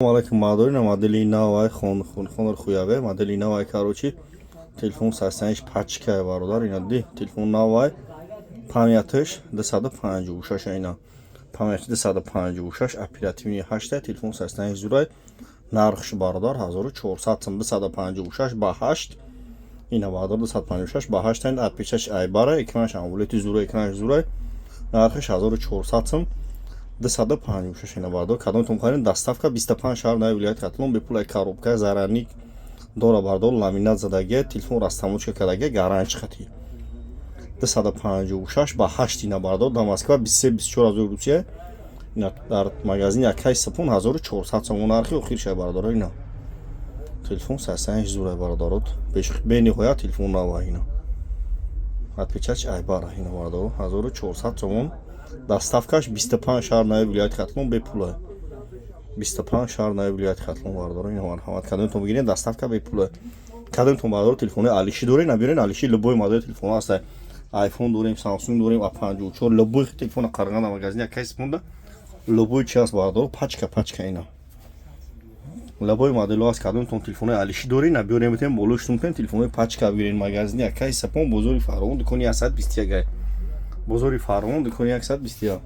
Алайкум, мадорина модели навай Honor Хуавей модели навай. Короче, телефон состояниш пачкай, бародар. Ина ди, телефон навай, памяташ 256, ина памяти 256, оперативный 8, телефон состояниш зурай. Нархш, бародар, 1400 сум, 256 ба 8. Ина, бародар, 256 ба 8, ин отпечатш айбара, экранаш амоледи зурай, экранаш зурай. Нархш 1400 сум, 256. Ина, бародар, кадомтон харин, доставка 25 шаҳр нави вилояти Хатлон бепул. Коробка зараник дора, бародар, ламинат задагия, телефон растамочка кардагия, гарантия хати. 256 ба 8. Ина, бародар, дар Москва 23 24 ҳазори Русия, ина дар магазини Акай Сапон 1400 сомон нархи охир шай, бародаро. Ина телефон состояниш зурай, бародарот, бениҳоят телефон нава. Ина отпечатш айбара. Ина, бародаро, 1400 сомон, доставкаш 25 шаҳр нави вилояти Хатлон бепула. 25 шаҳр нави вилояти Хатлон, бародаро. Ина, марҳамат, кадомтон бигирен, доставка бепула. Кадомтон, бародаро, телефони алиши дорен, набирен. Алиши любой модели телефон ҳаста, айфон дорем, Самсунг дорем, А54, любой телефона қарғана магазини Акай Сипонда любой чи ҳаст, бародаро, пачка пачка. Ина любой модело ҳаст. Кадомтон телефонои алиши дорен, набиёрем, метавонем болои шутун телефонои пачка бигирен. Магазини Акай Сапон, бозори Фаровон, дукони 121, бозори Фаровон, дукони 121.